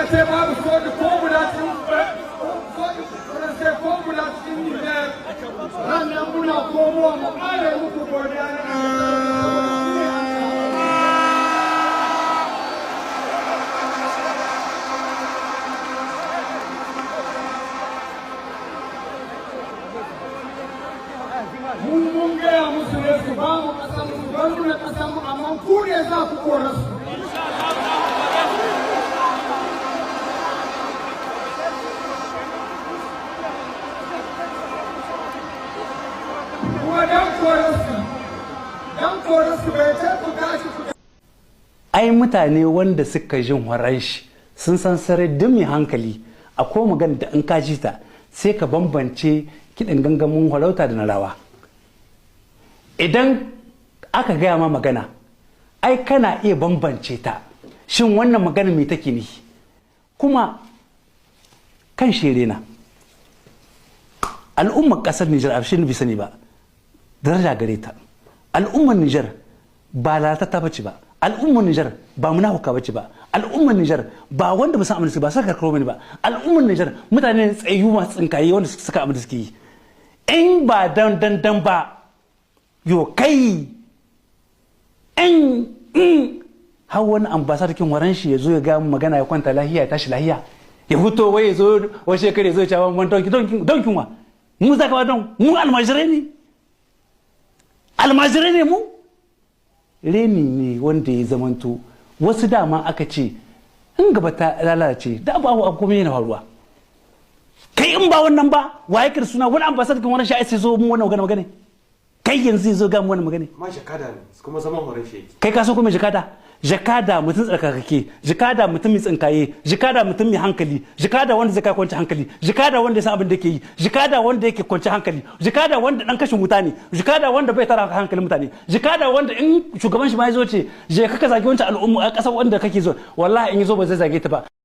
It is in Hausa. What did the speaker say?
Ce babu soja ko guda cikin soja Faransai ko guda cikin Nijar, ranar muna komowa mu ƙara muku godiya na. Mun gaya musu ne su ba mu ƙasar mu, bar mu na ƙasar mu, amma ku ne za ku kora su. Kuma dan koransu bai ce ku tashi ku Ai mutane wanda suka jin horon shi sun san sarai, duk mai hankali akwai magana da in ka ji ta sai ka bambance kiɗin gangamin farauta da na rawa. Idan aka gaya ma magana, ai kana iya bambance ta, shin wannan magana mai take nihi? Kuma kan shere na al'ummar ƙasar Nijar a shi sani ba daraja gare ta. Al'ummar Nijar ba lalatatta bace ba, al'ummar Nijar ba munafuka bace ba, al'ummar Nijar ba wanda ba san abin da suke ba saka karo bane ba. Al'ummar Nijar mutane ne tsayyu masu tsinkaye wanda suka abin da suke yi. In ba dan dan dan ba yo kai in har wani ambassador kin waran shi ya zo ya ga magana, ya kwanta lahiya, ya tashi lahiya, ya fito wai ya zo wai shekara ya zo ya ce wani donki donki donkin wa mu zaka ba don mu almajirai ne, almajirai ne mu. Reni ne wanda ya zamanto wasu dama aka ce in gaba ta lalace da abu abu komai yana faruwa. Kai, in ba wannan ba, waye kira suna wani ambassador kin wani shi sai zo mu wannan magana magana? Kai, yanzu zo ga mu wannan magana. Ma jakada ne kuma zaman horon shi yake. Kai, ka so kuma jakada, jakada mutum tsarkakake, jakada mutum mai tsinkaye, jakada mutum mai hankali, jakada wanda zai kai kwanci hankali, jakada wanda ya san abin da yake yi, jakada wanda yake kwanci hankali, jakada wanda dan kashin wuta ne, jakada wanda bai tara hankalin mutane, jakada wanda in shugaban shi ma ya zo ce je ka zage wancan al'umma a kasar wanda kake zo, wallahi in ya zo ba zai zage ta ba.